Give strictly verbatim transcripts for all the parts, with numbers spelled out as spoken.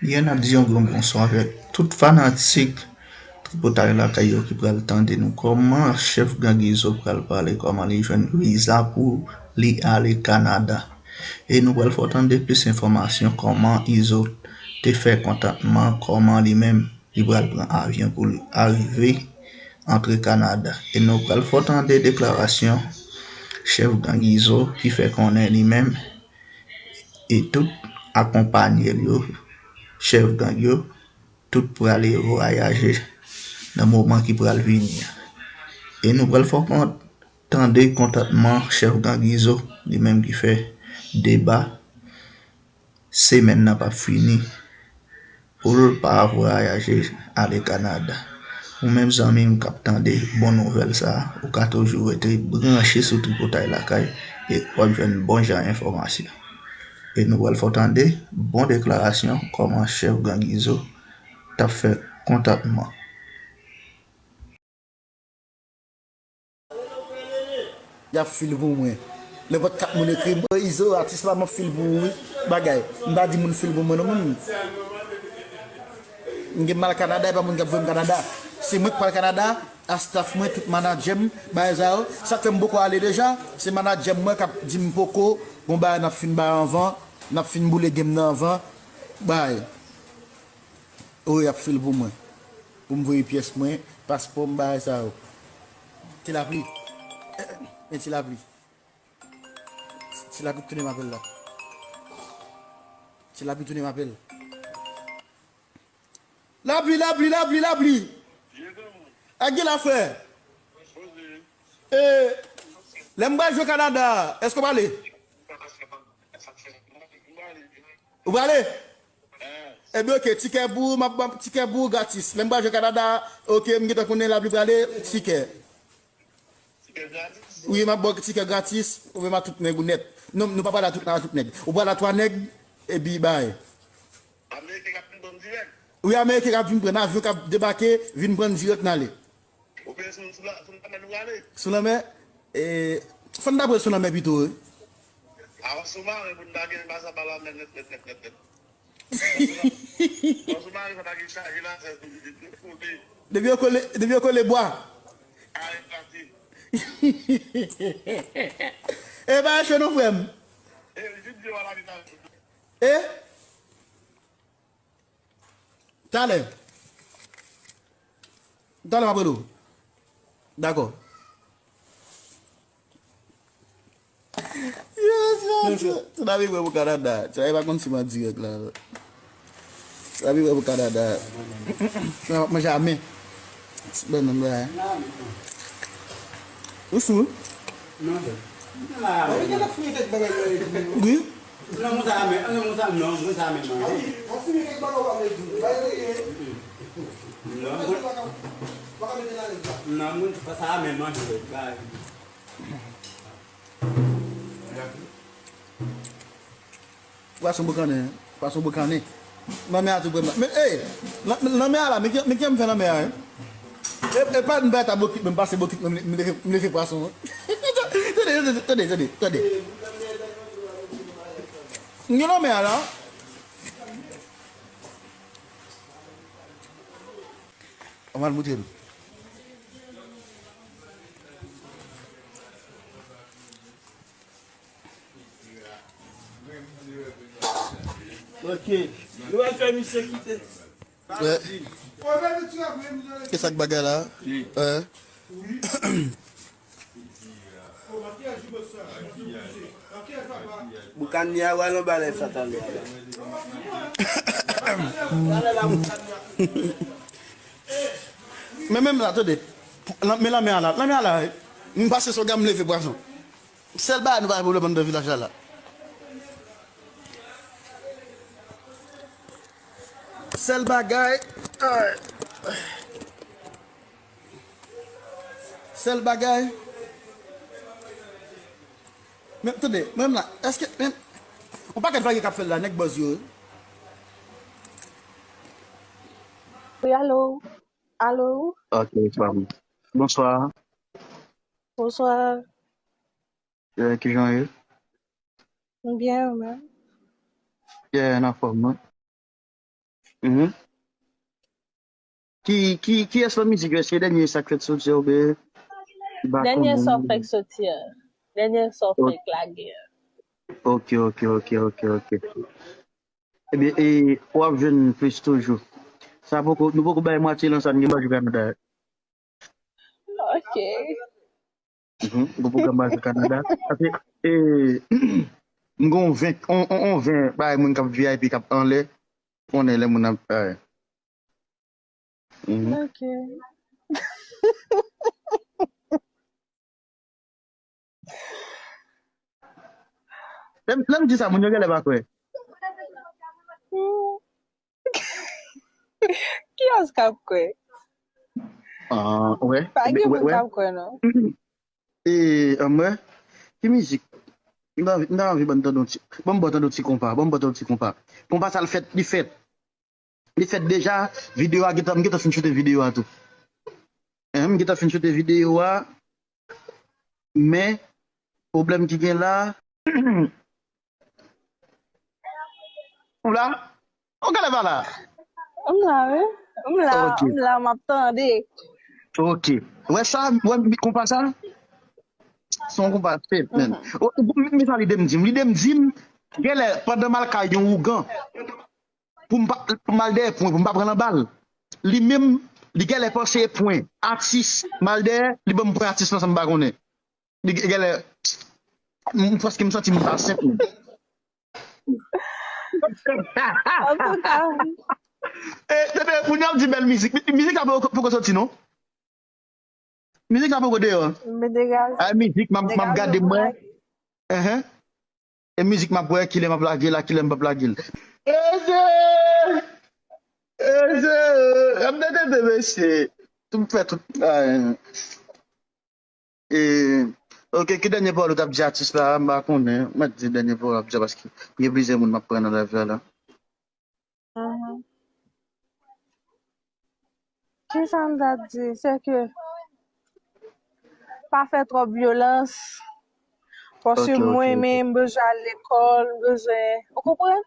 Byen, n ap di yon gran bonswa avèk tout fanatik Tripotay Lakay yo ki pral tande nou kòman chèf gang Izo pral pale, kòman li jwenn viza pou li ale Kanada. E nou pral fè w tande plis enfòmasyon kòman Izo te fè kontatman, kòman li menm li pral pran avyon pou l arive antre Kanada. E nou pral fè w tande deklarasyon chèf gang Izo ki fè konnen li menm e tout akonpanye l yo, chèf gang yo, tout prale vwayaje nan moman ki pral vini an. E nou pral fè w tande kontantman chèf gang Izo, li menm ki fè deba semèn nan p ap fini pou l pa vwayaje ale Kanada. Ou menm zanmi m k ap tande bon nouvèl sa a, ou ka toujou rete branche sou Tripotay Lakay e w ap jwenn bon jan enfòmasyon. E nou pral fè w tande bon deklarasyon kòman chèf gang Izo t ap fè kontantman. Y ap fil pou mwen. Nenpòt kat moun ekri m, "Izo, atis la, m ap fil pou ou wi." Bagay. M pa di moun fil pou mwen non, moun. M gen mal Kanada, e pa moun k ap voye m Kanada. Se mwen k pral Kanada, a staff mwen, tout manadjè m, bagay sa yo. Sa k fè m poko ale deja, se manadjè m mwen k ap di m poko, gon bagay n ap fin bay anvan, n ap fin boule game nan anvan, bagay. Wi, y ap fil pou mwen. Pou m voye pyès mwen, paspò m, bagay sa yo. Ti lapli. Men ti lapli. Ti lapli tounen m apèl la. Ti lapli tounen m apèl. Lapli, lapli, lapli, lapli. A gen la frè. E, lè m pral jwe Kanada, èske w prale? Ou prale? Ebyen, oke, tikè pou ou, m ap ban tikè pou ou gratis. Lè m pral jwe Kanada, oke, m gentan konnen lapli prale, tikè. Wi, m ap ba w tikè gratis, ou menm a tout nèg ou nèt. Non, nou pa prale a tout, a tout nèg. Ou prale a twa nèg, epi bay. Wi, ameriken k ap vin pran n avyon k ap debake, vin pran n dirèk n ale. Ou vle sou, sou la, sou lanmè nou prale? Sou lanmè? E, fò n ta pran sou lanmè pito, wi. Avan sou maren pou n ta gen pase pa lanmè nèt, nèt, nèt, nèt, nèt. Avan sou maren fò n ta gen chaje la, sèl pou vide tout kote. Depi yo kole, depi yo kole bwa. Kare pati. E pa cho non, frè m. E, vide yo a la vide. E? Talè. Talè m ap rele w. Dakò. Yes, yes, yes. Tsunami mwen pou Kanada. Tsunami pa konn si m an dirèk la. Tsunami mwen pou Kanada. Tsunami ap manje a men. Ti bannann la. Ou sou? Wi. Non, mwen sa men, non, mwen sa, non, mwen sa men manje. Non, mwen, non, mwen sa men manje, bay. Pwason boukannen, pwason boukannen. Lanmè a tou pran. Men, ey, lan-, lanmè a la, men ki, men ki jan m fè lanmè a, wi. E, e pa m bay ta bokit, men m pase bokit, men m, m leve, m leve pwason, wi. Tande, tande, tande, tande, tande. M gen lanmè a la. Ann al moutre nou. Ok. Nou al fè misye kite. Wè. E sa k bagay la? Wè. Boukanni a wè nan balè sa talè a la. Men menm la, tande. Lan-, men lanmè a la, lanmè a la, wi. M pase sou gam leve pwason. Sèl bagay nou pa gen pwoblèm anndan vilaj la la. Sèl bagay, ay. Sèl bagay. Men, tande, menm la, èske, menm, yon pakèt vage k ap fèt la, nèg buzz yo. Wi, alo? Alo? Ok, fanm. Bonswa. Bonswa. Yeah, kijan w ye? M byen, ou menm? Yeah, n anfòm, wi. Mhm. Ki, ki, kiyès nan mizik yo? Èske dènye sa k fèk soti a oubyen ki pa konnen? Dènye sa w fèk soti a. Dènye sa w fèk lage a. Ok, ok, ok, ok, ok. Ebyen, e, w ap jwenn plis toujou. Sa poko, nou poko bay mwatye lan sa, n gen Bajou Kanada. Ok. Mhm, gon pwogram Bajou Kanada. Paske, e, m gon ven, on, on, on ven, bay moun k ap V I P k ap anlè, konnen lè moun ap, bay. Mhm. Ok. Lè m, lè m di sa, moun yo genlè pa kwè. Hmm. Kiyès k ap kwè? Ah, wè. Pa gen moun k ap kwè, non. E, an, wè. Ki mizik? M ta anvi, m ta anvi ban tande yon ti, ban m ba tande yon ti konpa, ban m ba tande yon ti konpa. Konpa sa l fèt, li fèt. Li fèt deja, videyo a gentan, m gentan fin choute videyo a tou. Hein, m gentan fin choute videyo a, men pwoblèm ki gen la. Ou la? Ou genlè pa la? M la, wi. M la, ok. M la, m ap tande. Ok. Wè sa, wè konpa sa? Se yon konpa fèt, men. Mhm. O, men sa lide m di m. Lide m di m, genlè, pandan m al kay yon ougan, pou m pa, pou m al dèyè pwen, pou m pa pran nan bal. Li menm, li genlè panse e pwen. Atis, m al dèyè, li ban m pwen atis lan san m pa konnen. Li genlè, m, m prèske m santi m pa senp, menm. Antouka. E, tande, moun yo ap di bèl mizik. Mi-, mizik la poko, poko soti, non? Mizik la poko deyò. M te gade. Ay, mizik, m ap, m ap gade mwen. Enhen. E mizik m ap wè, kilè m ap lage l, a kilè m p ap lage l. Eze! Eze! M te tande, mesye. Tout fè tout. Ay. E, ok, ki dènye pawòl ou t ap di atis la? M pa konnen. Mwen di dènye pawòl ap di a paske gen plizyè moun m ap pran nan live la, la. Mhm. Kisa m ta di? Se ke pa fè twòp vyolans. Paske mwen menm, m bezwen al lekòl, m bezwen, ou konprann?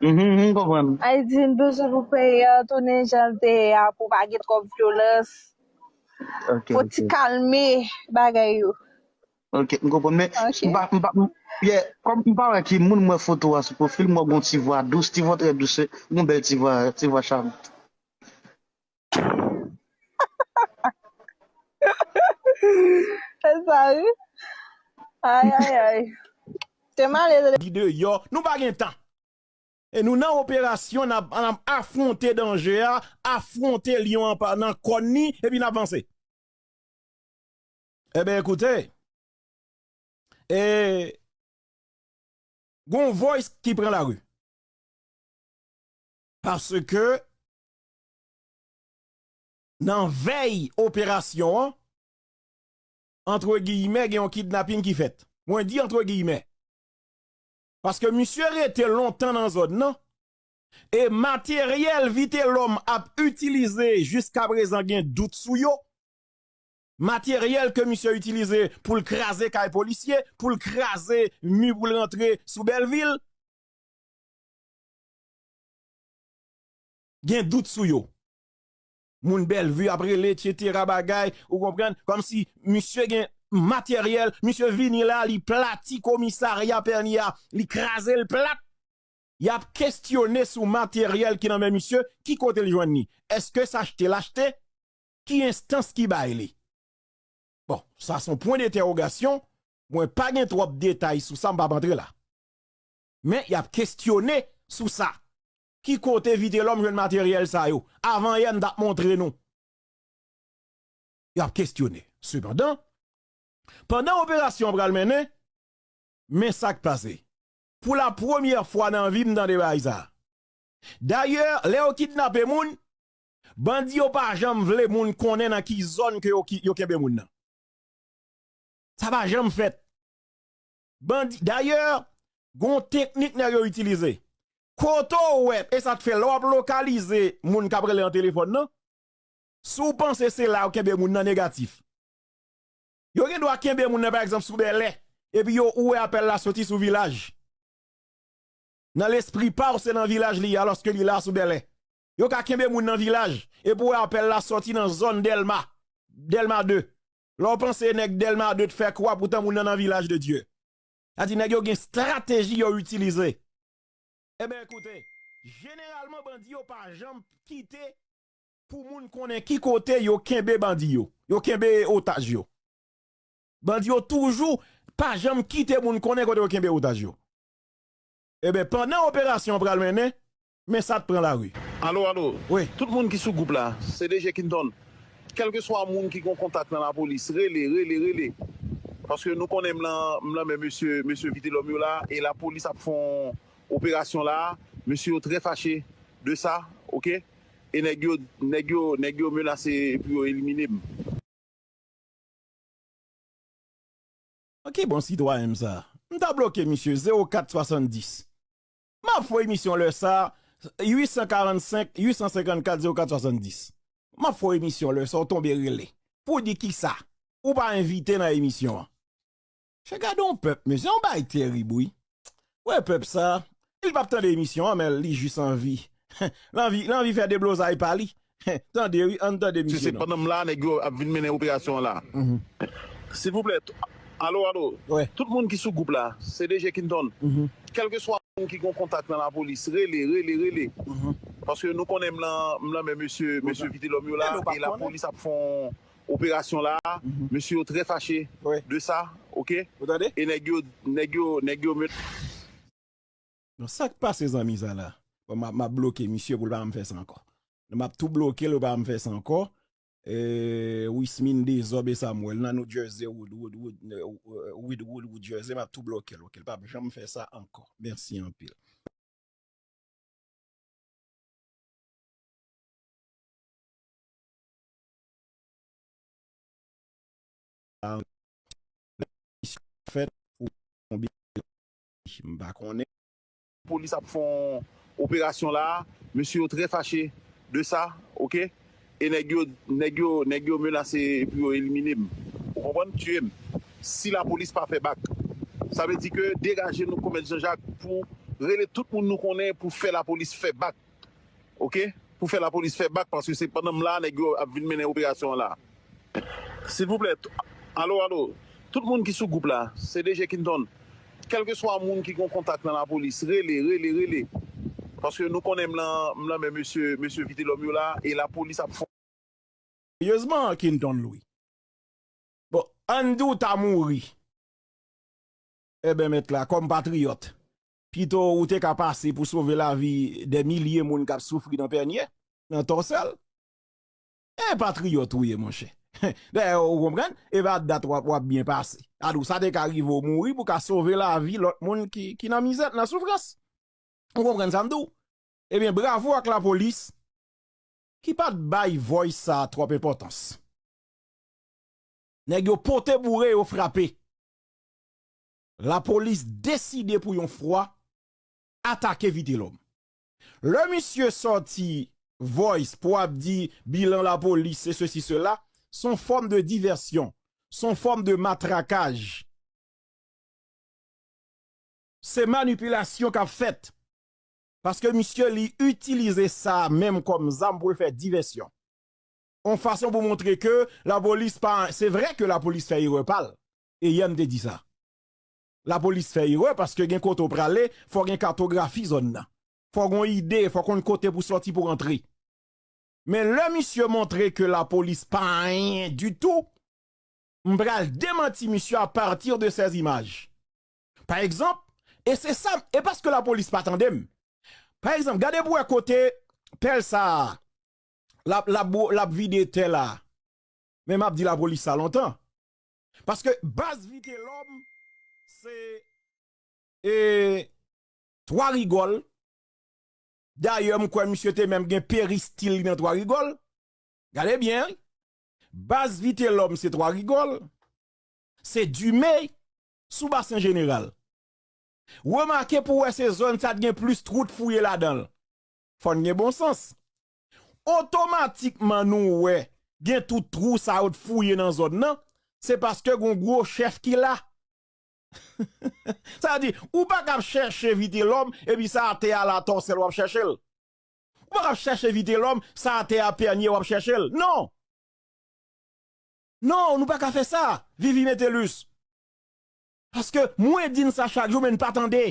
Mhm, mhm, m konprann. Ayiti, n bezwen pou peyi a tounen jan l te ye a, pou pa gen twòp vyolans. Ok, ok. Fò ti kalme bagay yo. Ok, m konprann, men m pa, m pa, m, yeah, kòm m pa wè ki moun m wè foto a sou pwofil, m wè gon ti vwa dous, ti vwa trè dous, gon bèl ti vwa, ti vwa cham. Se sa, wi. Ay, ay, ay. Te male. Di deyò, nou pa gen tan. E nou nan operasyon, n ap, n ap afwonte danje a, afwonte lyon an pa, nan kòn li, epi n ap vanse. Eben, ekoute, e, gon voice ki pran lari. Paske nan vèy operasyon an, antre giyimè, gen yon kidnapin ki fèt. Mwen di antre giyimè. Paske misye rete lontan nan zòn nan. E materyèl Vitelòm ap itilize jiskaprezan gen dout sou yo. Materyèl ke misye itilize pou l kraze kay polisye, pou l kraze mi pou l rantre sou Bèlvil. Gen dout sou yo. Moun Bèlvi ap rele, etsetera bagay, ou konprann? Kòmsi misye gen materyèl, misye vini la, li plati komisarya Pènye a, li kraze l plat. Y ap kestyone sou materyèl ki nan men misye, ki kote l jwenn li? Èske se achte l achte? Ki enstans ki bay li? Bon, sa se yon pwen dentèwogasyon. Mwen pa gen twòp detay sou sa, m p ap antre la. Men y ap kestyone sou sa. Ki kote Vitelòm jwenn materyèl sa yo? Avan yè, m t ap montre nou. Y ap kestyone. Sepandan, pandan operasyon an pral mennen, men sa k pase. Pou la premyè fwa nan vi m tande bagay sa. Dayè, lè yo kidnape moun, bandi yo pa janm vle moun konnen nan ki zòn ke yo ki, yo kenbe moun nan. Sa pa janm fèt. Bandi, dayè, gon teknik nèg yo itilize. Kote w wè, e sa k fè lè w ap lokalize moun k ap rele nan telefòn nan, si w panse se la yo kenbe moun nan, negatif. Yo gen dwa kenbe moun nan, pa egzanp, sou Bèlè, epi yo, ou wè apèl la soti sou Vilaj. Nan lespri pa w, se nan Vilaj li ye, alòske li la sou Bèlè. Yo ka kenbe moun nan vilaj. Epi w wè apèl la sòti nan zòn Dèlma. Dèlma de. Lè w panse nèg Dèlma de t fè kwa, poutan moun nan nan vilaj de Dye. Sa di nèg yo gen estrateji yo itilize. Ebyen, ekoute, jeneralman, bandi yo pa janm kite pou moun konnen ki kote yo kenbe bandi yo. Yo kenbe otaj yo. Bandi yo toujou pa janm kite moun konnen kote yo kenbe otaj yo. Ebyen, pandan operasyon an pral mennen, men sa t pran lari. Alo, alo. Wi. Tout moun ki sou gwoup la, se D J Kinton. Kèlkeswa moun ki gon kontak nan lapolis, rele, rele, rele. Paske nou konnen m lan, m lan men mesye, mesye Vitelòm yo la, e lapolis ap fè yon operasyon la. Mesye yo trè fache de sa, oke? E nèg yo, nèg yo, nèg yo menase pou yo elimine m. Bon, ki bon sitwayen m sa? M ta bloke misye zewo kat swasanndis. M ap fè emisyon lè sa, uit san karannsenk, uit san senkannkat, zewo kat swasanndis. M ap fè emisyon lè sa, w tonbe rele. Pou di kisa? Ou pa envite nan emisyon an. Chè, gade yon pèp, mesye, yon bagay terib, wi. Wè pèp sa, li p ap tande emisyon an, men li jis anvi. L anvi, l anvi fè deblozay pa li. Tande, wi, ann tande misye non. Se pandan m la, nèg yo ap vin mennen operasyon an la. Mhm. Silvouplè, t-, alo, alo. Wi. Tout moun ki sou gwoup la, se D J Kinton. Mhm. Kèlkeswa moun ki gon kontak nan lapolis, rele, rele, rele. Mhm. Paske nou konnen m lan, m lan men mesye, mesye Vitelòm yo la, e lapolis ap fè yon operasyon la, mhm, mesye yo trè fache, wi, de sa, oke? Ou tande? E nèg yo, nèg yo, nèg yo met. Bon, sa k pase zanmi sa la? Bon, m ap, m ap bloke misye pou l pa janm fè sa ankò. M ap tou bloke l, pou l pa janm fè sa ankò. E, Wismin Dezòb e Samuel nan New Jersey, Wood, Wood, Wood, euh, Wood, Wood, Wood Jersey, m ap tou bloke l, oke? L p ap janm fè sa ankò. Mèsi anpil. Fèt pou konbyen m pa konnen. Polis ap fè yon operasyon la, mesye yo trè fache de sa, oke? E nèg yo, nèg yo, nèg yo menase pou yo elimine m. Ou konprann? Tiye m. Si lapolis pa fè bak. Sa vle di ke degaje nou, Komèt Jean Jacques, pou rele tout moun nou konnen pou fè lapolis fè bak. Oke? Pou fè lapolis fè bak, paske se pandan m la, nèg yo ap vin mennen operasyon an la. Silvouplè, t-, alo, alo. Tout moun ki sou gwoup la, se D J Kinton. Kèlkeswa moun ki gon kontak nan lapolis, rele, rele, rele. Paske nou konnen m lan, m lan men mesye, mesye Vitelòm yo la, e lapolis ap fè. Seryezman, Kinton Louis. Bon, ann di w ta mouri. Eben, mèt la, kòm patriyòt, pito ou te ka pase pou sove lavi dè milye moun k ap soufri nan Pènye, nan Tòsèl. E patriyòt ou ye, monchè. Dayè, ou konprann? E pa dat w ap, w ap byen pase. Sa di w sa te ka rive w mouri pou ka sove lavi lòt moun ki, ki nan mizè, nan soufrans. Ou konprann sa m di w? Ebyen, bravo ak lapolis ki pa t bay voice sa a twòp enpòtans. Nèg yo pote boure, yo frape. Lapolis deside pou yon fwa atake Vitelòm. Lè misye sòti voice pou ap di bilan lapolis, se sesi, sela, se yon fòm de divèsyon, se yon fòm de matrakaj. Se manipilasyon k ap fèt. Paske misye li itilize sa menm kòm zam pou l fè divèsyon. Yon fason pou montre ke lapolis pa, se vre ke lapolis fè erè pa l. E yè m te di sa. Lapolis fè erè paske gen kote w prale, fò gen katografi zòn nan. Fò gen yon ide, fò konn kote pou sòti, pou rantre. Men lè misye montre ke lapolis pa anyen ditou, m pral demanti misye apati de sèz imaj. Pa egzanp, e se sa, e paske lapolis pa tande m. Pa egzanp, gade pou wè kote pèl sa a, l ap, l ap, l ap vide tè la. Men m ap di lapolis sa lontan. Paske baz Vitelòm, se, e, Twa Rigòl. Dayè, m kwè misye te menm gen peristil li nan Twa Rigòl. Gade byen, wi. Baz Vitelòm se Twa Rigòl. Se Dime sou Basen Jeneral. Remake pou wè se zòn sa t gen plis twou t fouye ladan l. Fò n gen bon sans. Otomatikman nou wè gen tout twou sa yo t fouye nan zòn nan, se paske gon gwo chèf ki la. Sa vle di, ou pa ka ap chèche Vitelòm, epi sa atè a la Tòsèl w ap chèche l. Ou pa ka ap chèche Vitelhomme, sa atè a pènye, w ap chèche l. Non! Non, nou pa ka fè sa, Vivi Metellus. Paske mwen di n sa chak jou, men n pa tande.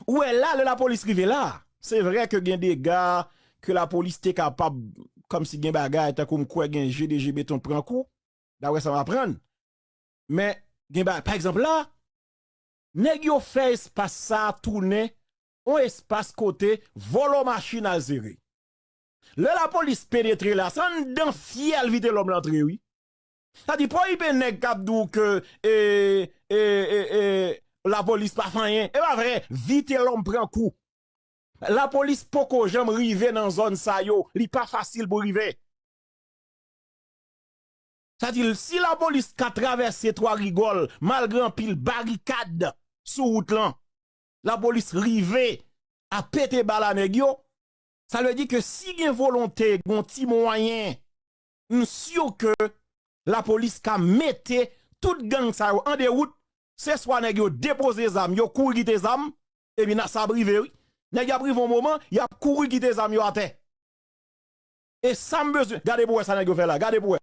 Ou wè la, lè lapolis rive la, se vre ke gen dega, ke lapolis te kapab, kòmsi gen bagay, tankou m kwè gen G D G beton pran kou, daprè sa m aprann. Men, gen bagay, pa egzanp la, nèg yo fè espas sa a tounen yon espas kote vòlò machin al sere. Lè lapolis penetre la, se anndan fyèl Vitelhomme l antre, wi. Sa di, pa okipe nèg k ap di w ke, e, e, e, e, lapolis pa fè anyen. E pa vre, Vitelhomme pran kou. Lapolis poko janm rive nan zòn sa yo. Li pa fasil pou rive. Sa di, si lapolis ka travèse Twa Rigòl, malgre anpil barikad sou wout lan, lapolis rive a pete bal a nèg yo, sa vle di ke si gen volonte, gen yon ti mwayen, m si ke lapolis ka mete tout gang sa yo an dewout, se swa nèg yo depoze zam, yo kouri kite zam, epi nan sa ap rive, wi. Nèg y ap rive yon moman, y ap kouri kite zam yo atè. E sa m bezwen, gade pou wè sa nèg yo fè la, gade pou wè.